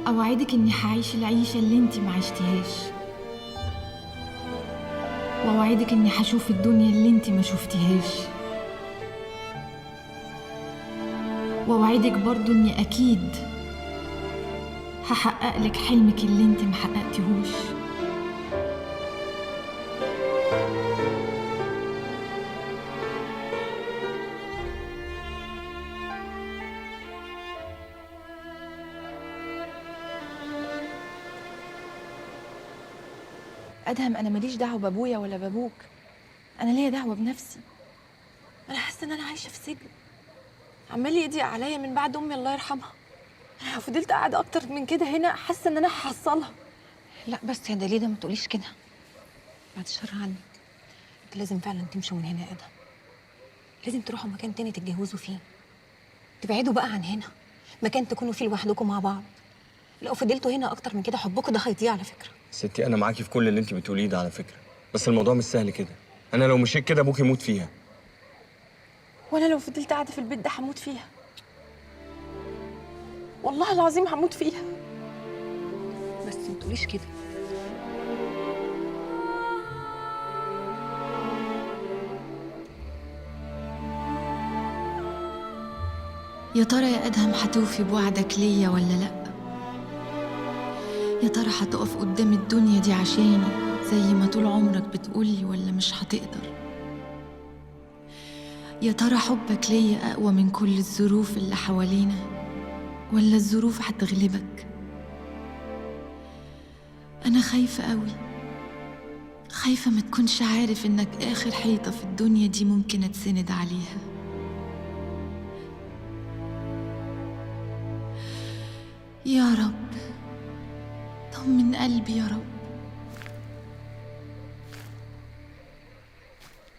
أوعدك إني هعيش العيشة اللي انتي ما عشتيهاش، وأوعدك إني هشوف الدنيا اللي انتي ما شفتيهاش، وأوعدك برضو إني أكيد هحقق لك حلمك اللي انتي ما حققتيهوش. أدهم، أنا ماليش دعوة بأبويا ولا بأبوك، أنا ليا دعوة بنفسي. أنا حاسة إن أنا عايشة في سجن، عمال يضيق عليا من بعد أمي الله يرحمها. أنا لو فضلت قاعدة أكتر من كده هنا حاسة إن أنا هحصلها. لا بس يا دليدة ما تقوليش كده، بعد الشر عنك. أنت لازم فعلا تمشوا من هنا يا أدهم، لازم تروحوا مكان تاني تتجوزوا فيه، تبعدوا بقى عن هنا، مكان تكونوا فيه لوحدكم مع بعض. لو فضلتوا هنا أكتر من كده حبكم ده هيضيع على فكرة. ستي أنا معاكي في كل اللي أنت بتقوليه ده على فكرة، بس الموضوع مش سهل كده. أنا لو مشيت كده أبوك يموت فيها. وأنا لو فضلت قاعدة في البيت ده هموت فيها، والله العظيم هموت فيها. بس ما تقوليش كده. يا ترى يا أدهم هتوفي بوعدك ليا ولا لأ؟ يا ترى هتقف قدام الدنيا دي عشاني زي ما طول عمرك بتقولي ولا مش هتقدر؟ يا ترى حبك ليا أقوى من كل الظروف اللي حوالينا ولا الظروف هتغلبك؟ أنا خايفة قوي، خايفة ما تكونش عارف إنك آخر حيطة في الدنيا دي ممكن أتسند عليها. يا رب طمن قلبي يا رب.